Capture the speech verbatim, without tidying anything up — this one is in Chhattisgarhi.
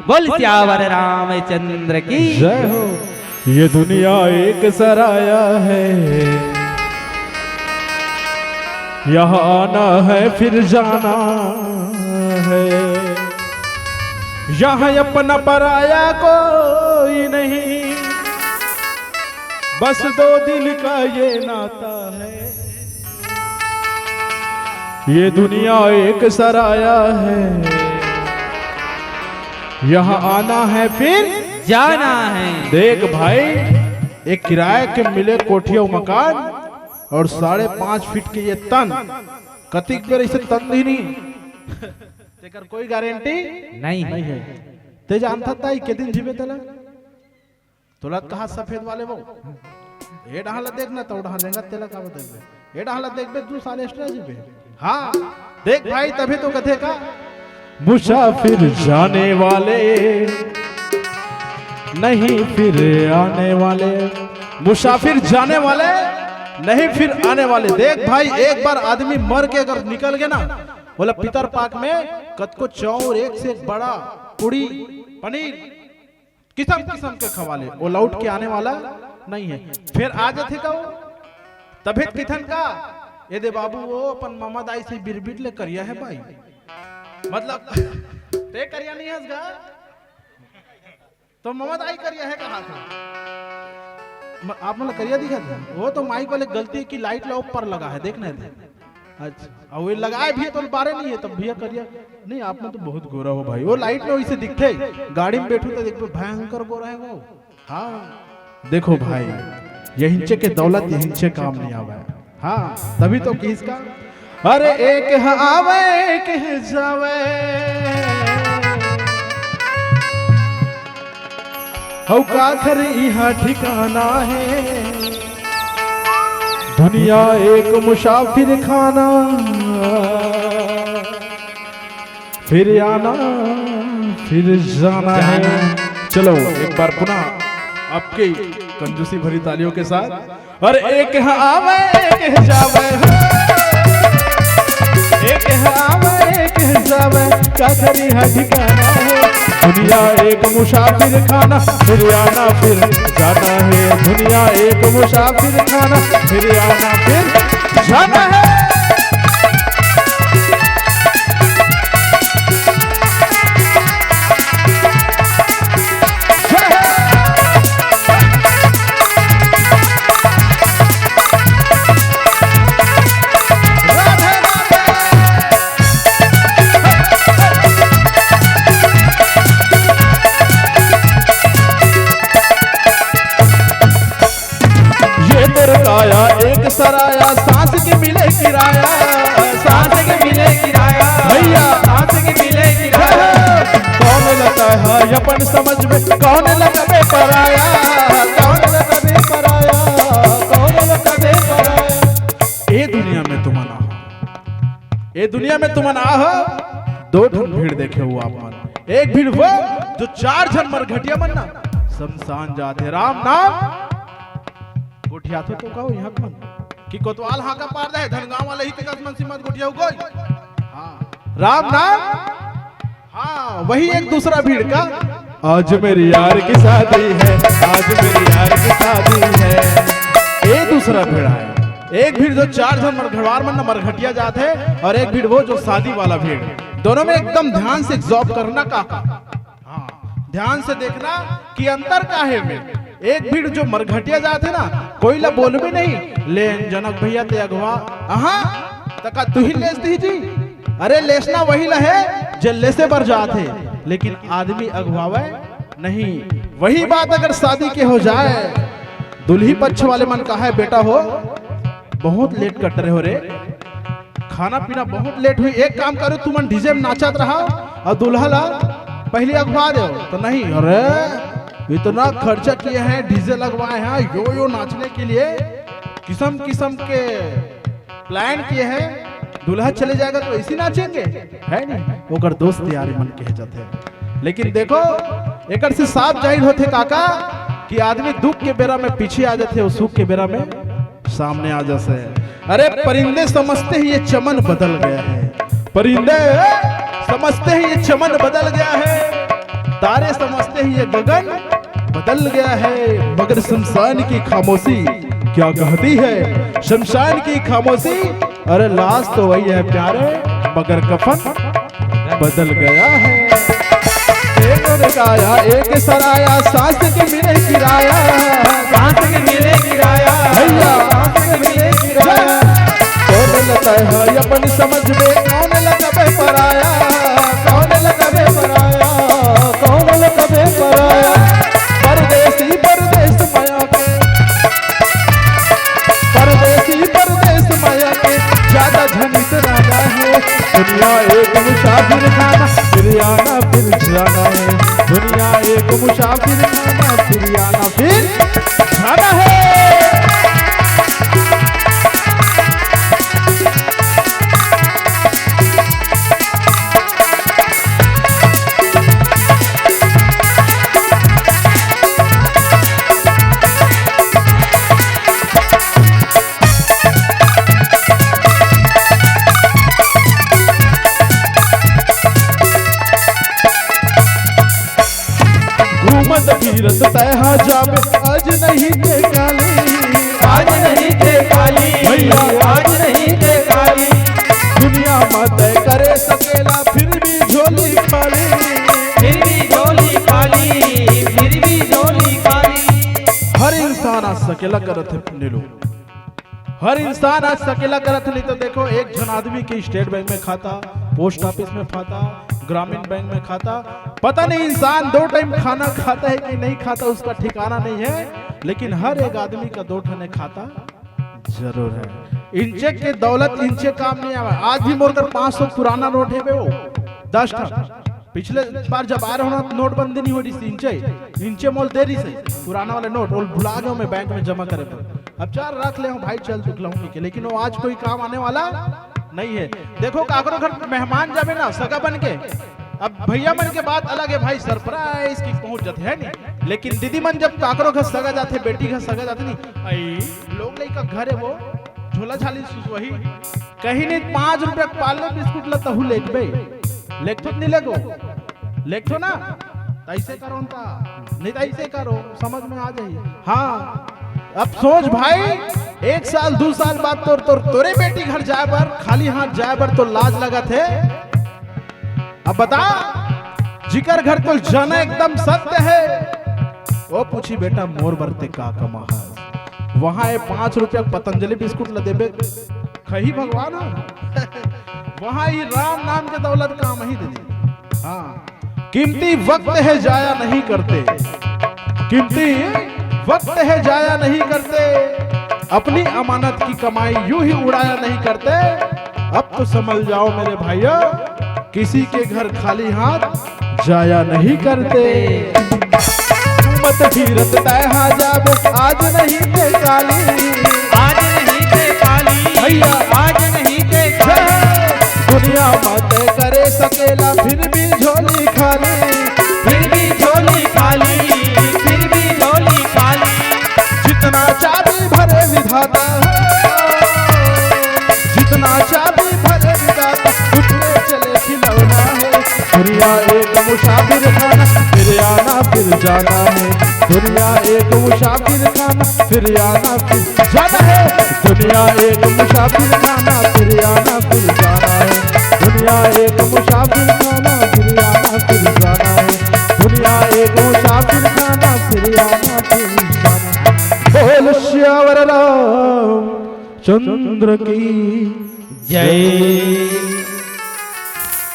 बोल सियावर रामचंद्र की। जय हो। ये दुनिया एक सराया है, यहाँ आना है फिर जाना है। यहाँ अपना पराया कोई नहीं, बस दो दिल का ये नाता है। ये दुनिया एक सराया है, यहाँ आना है फिर जाना है। देख भाई, एक किराए के मिले कोठी अउ मकान अउ साढ़े पाँच फीट के ये तन, कतिक बेर इसे तन दिही नहीं, तेकर कोई गारंटी नहीं है। नहीं है। ते जानथस दाई, के दिन जीबे तेला? तोला तो कहा सफेद वाले वो, ए डहां ला देखना, तो डहां लेंगा, तेला का बता दे, ए डहां ला देखबे, दू साल extra जीबे। हाँ, देख भाई, तभी तो कथे का मुसाफिर जाने वाले, नहीं फिर आने वाले। मुसाफिर जाने वाले, नहीं फिर आने वाले। देख भाई, एक बार आदमी मर के अगर निकल गया ना, बोला पितर पाक में कतको चाउर, एक से एक बड़ा पूड़ी, पनीर, किसम किसम के खवा ले, वो लौट के आने वाला नहीं है। फिर आ जाथे का वो, तभे तो किथन का, ए दे बाबू, वो अपन ममा दाई से बिरबिट ले करिया है भाई। मतलब, ते करिया नहीं हस गा, तो ममा दाई करिया है कहा था। म-, आप मन ला करिया दिखा था? वो तो माइक वाले गलती है कि लाइट ला ऊपर लगा है, देखना है। अच्छा, अउ ये लगाए भी है तो बारे नहीं है, तब भैया करिया। नहीं, आप मन तो बहुत गोरा हो भाई। वो लाइट में वैसे दिखथे, गाड़ी में बैठू तो देखबे भयंकर गोरा है वो। हाँ, देखो भाई, यहिंचे के दौलत यहिंचे काम नहीं आवे। हाँ, तभी तो किस का, अरे एक ह आवे, एक ह जावे। हऊ का घर इहाँ ठिकाना है, दुनिया एक मुसाफिर खाना। फिर आना, फिर जाना है। जाना। चलो, एक बार पुनः आपके कंजूसी भरी तालियों के साथ। अरे एक ह आवे, एक ह जावे, एक ह आवे, एक ह जावे, का करी ह ठिकाना है। दुनिया एक मुसाफिर खाना, फिर आना फिर जाना है। दुनिया एक मुसाफिर खाना, फिर आना फिर जाना है। ये तोर काया एक सराया, सांस के मिले किराया, सांस के मिले किराया, भैया। सांस के मिले किराया। कौन लगता है अपन समझ में, कौन लगबे पराया, कौन लगबे पराया, कौन लगबे पराया। ए दुनिया में तुमन आहो, ए दुनिया में तुमन आहो, दो ठन भीड़ देखे हो आप मन। एक भीड़ वो जो चार झन मरघटिया मन ना शमशान जाथे, राम नाम गोठियाथे तो कहो यहाँ कौन कि कोतवाल हाका पार दे, धनगांव वाले ही तेकस मन सीमत गोठिया कोई। हाँ, राम नाम। हाँ, वही एक दूसरा भीड़ का, आज मेरी यार की शादी है, आज मेरी यार की शादी है। ये दूसरा भीड़ है। एक भीड़ जो चार झन मरघड़वार मन मरघटिया जात है और एक भीड़ वो जो शादी वाला भीड़। दोनों में एकदम ध्यान से जॉब करना का। हाँ, ध्यान से देखना कि अंतर का है में। एक भीड़ जो मरघटिया जात है ना, कोई ला बोलबे नहीं, ले जनक भैया ते अगवा, अहा, तका तुही लेस दी जी। अरे लेसना वही ला है, जे लेसे बर जात है, लेकिन आदमी अगवावे नहीं। वही बात अगर शादी के हो जाए, दुल्ही पक्ष वाले मन कहा है, बेटा हो, बहुत लेट कट रहे हो रे, खाना पीना बहुत लेट हुई, एक काम करो, तुमन डीजे में नाचत रहा और दूल्हा ला पहले अगवा दो। तो नहीं, अरे इतना खर्चा किए हैं, डीजे लगवाए हैं, यो यो नाचने के लिए किस्म किस्म के प्लान किए हैं, दूल्हा चले जाएगा तो ऐसी नाचेंगे, है नहीं? ओकर दोस्त यारी मन कह जाते हैं। लेकिन देखो, एकर से साफ जाहिर होथे काका कि आदमी दुख के बेरा में पीछे आ जाथे, वो सुख के बेरा में सामने आ जाथे। अरे परिंदे समझते हैं ये चमन बदल गया है, परिंदे समझते हैं ये चमन बदल गया है। तारे समझते ही ये गगन बदल गया है, मगर शमशान की खामोशी क्या कहती है? शमशान की खामोशी, अरे लाश तो वही है प्यारे, मगर कफन बदल गया है। एक ने गाया, एक सराया, सांस के मिले किराया। सांस के मिले किराया। भैया। सांस के मिले किराया। कौन लगता है अपनी समझ में, कौन लगबे पराया? कौन लगबे पराया? कौन लगबे पराया? परदेसी परदेस मया के, परदेसी परदेस मया के, ज्यादा झनित राजा है। दुनिया एक मुसाफिर खाना, फिर आना फिर जाना है। दुनिया एक मुसाफिर खाना, फिर आना फिर जाना है। घूमत फिरत तैहा जाबे, आज नहीं ते काली। आज नहीं ते काली। भैया। आज नहीं ते काली। दुनिया में तय करे सकेला, फिर भी झोली खाली। फिर भी झोली खाली। फिर भी झोली खाली। हर इंसान आज सकेला करत है नीलू। हर इंसान आज सकेला करत है, नहीं तो देखो, एक झन आदमी के स्टेट बैंक में खाता, पोस्ट ऑफिस में खाता, ग्रामीण बैंक में खाता, पता नहीं इंसान दो टाइम खाना खाता है कि नहीं खाता, उसका ठिकाना नहीं है। लेकिन हर एक आदमी का दो ठने खाता जरूर है। इंचे के दौलत इंचे काम नहीं आवे। आज भी मोर कर पाँच सौ पुराना नोट है बे, वो दस ठन। पिछले बार जब आए रहो ना, नोटबंदी नहीं हो रही थी, इंचे, इंचे मोल दे रही से पुराना वाले नोट, वो भुला गया मैं बैंक में जमा करे पर। अब चार रख ले हूँ भाई, चल दुख लाऊंगी के, लेकिन वो आज कोई काम आने वाला नहीं है। देखो, काकरो घर मेहमान जाबे ना सगा बन के, अब भैया मन के बात अलग है भाई, सरप्राइज की पहुंच जाते है नहीं, लेकिन दीदी मन जब काकरो घर सगा जाते, बेटी घर सगा जाते नहीं, आई लोग लइका घर है वो, झोला झाली सुसवही, कहीं नहीं, पाँच रुपया के पार्ले बिस्कुट ला तहू लेगबे, लेगथो त नहीं लेगो, लेगथो ना, त ऐसे करो ना, नहीं त ऐसे करो, समझ में आ जाही। हाँ, अब सोच भाई, एक साल दू साल बाद तोर तोर तोरे बेटी घर जाए बर, खाली हाथ जाए बर तो लाज लगत है। अब बता, जिकर घर तो जाना एकदम सत्य है, वो पूछी, "बेटा, मोर बर ते का कमा है?" वहां ये पाँच रुपया पतंजलि बिस्कुट ल देबे, खही भगवान हो। वहां ये राम नाम के दौलत काम ही दे दी। हाँ, कीमती वक्त है, जाया नहीं करते। कीमती वक्त है, जाया नहीं करते। अपनी अमानत की कमाई यूं ही उड़ाया नहीं करते। अब तो समझ जाओ मेरे भाइयों, किसी के घर खाली हाथ जाया नहीं करते। मत फिरत तैहा जाबे, आज नहीं ते काली। आज नहीं ते काली। भैया। आज नहीं ते काली। दुनिया मत करे सकेला, फिर भी झोली खाली। फिर भी झोली खाली। फिर भी झोली खाली। जितना चाबी भरे विधाता, जितना चाबी भरे विधाता, उतने चले खिलौना है। दुनिया एक मुसाफिर खाना, फिर आना फिर जाना है। दुनिया एक मुसाफिर खाना, फिर आना फिर जाना है। दुनिया एक मुसाफिर खाना, फिर आना फिर जाना है। दुनिया एक मुसाफिर खाना, फिर आना फिर जाना है। दुनिया एक मुसाफिर खाना, फिर आना फिर जाना है। बोल सियावर रामचंद्र की जय।